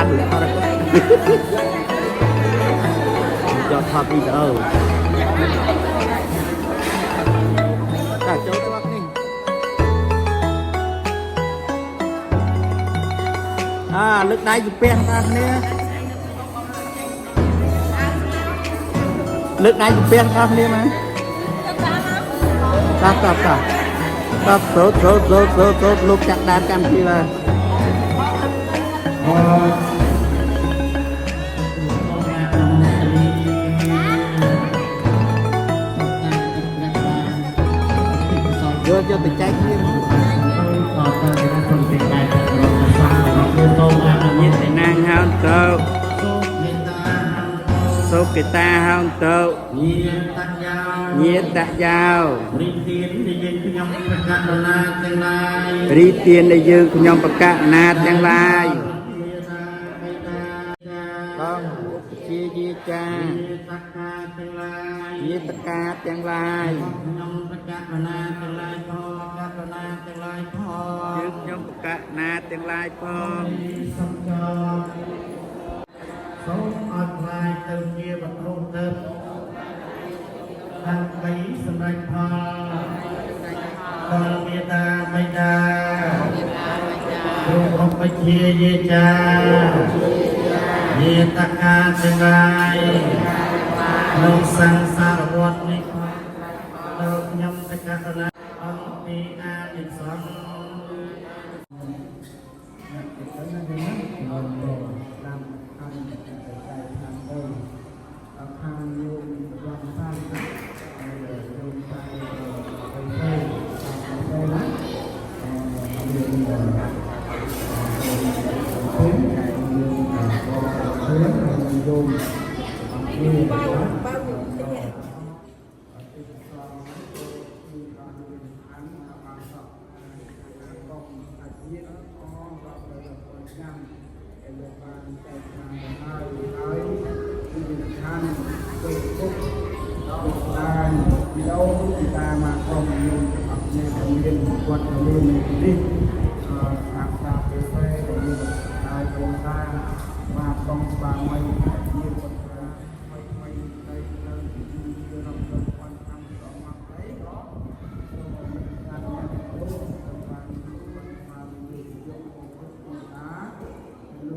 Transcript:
បានថតយកថតវីដេអូតាចូលទៅនេះអាលើកដៃសំពះបងគ្នាលើកដៃសំពះបងគ្នាមកតាតាតាតាសូតសូតសូតសូតសូតលោកចាក់ដើមកម្មវិធីបាទ យកយកទៅចែកគ្នាមកញាតិណាងហោនតោសុគតាហោនតោញាតយ៉ាវ រីទានដែលយើងខ្ញុំប្រកាសដល់ណាទាំងឡាយ រីទានដែលយើងខ្ញុំប្រកាសណាទាំងឡាយបងឧបជាយាចា តកាទាំងឡាយ ញាតកាទាំងឡាយ ខ្ញុំប្រកាសដល់ណាទាំងឡាយផងប្រកាសដល់ណាទាំងឡាយផង យើងខ្ញុំប្រកាសណាទាំងឡាយផង សូមចងសូមអត់ខ្លាយទៅជាវត្ថុទៅដើម្បីសម្រេចផលដល់មេតាបិតាគ្រូឧបជាយាចាយាតកាទាំងឡាយក្នុងសង្សារវដ្តនេះដល់ខ្ញុំតកករណាអង្គពីអានិសង្ឃ ទៅណាទៅណាដល់តាមតាមតែតាមទៅខាងញោមរំសានហើយញោមតែទៅទៅទៅណាអឺមានទៅញោមទៅញោមនេះ បានតែតាមហើយហើយគឺឋានទៅទុកតាមវីដេអូពីតាមមកក្រុមញោមទាំងអស់គ្នាដែលមានវត្តមាននៅទីនេះអឺស្អាតស្អាតពិសេសដែលមានហើយក្រុមតាបាទក្រុមស្វាមី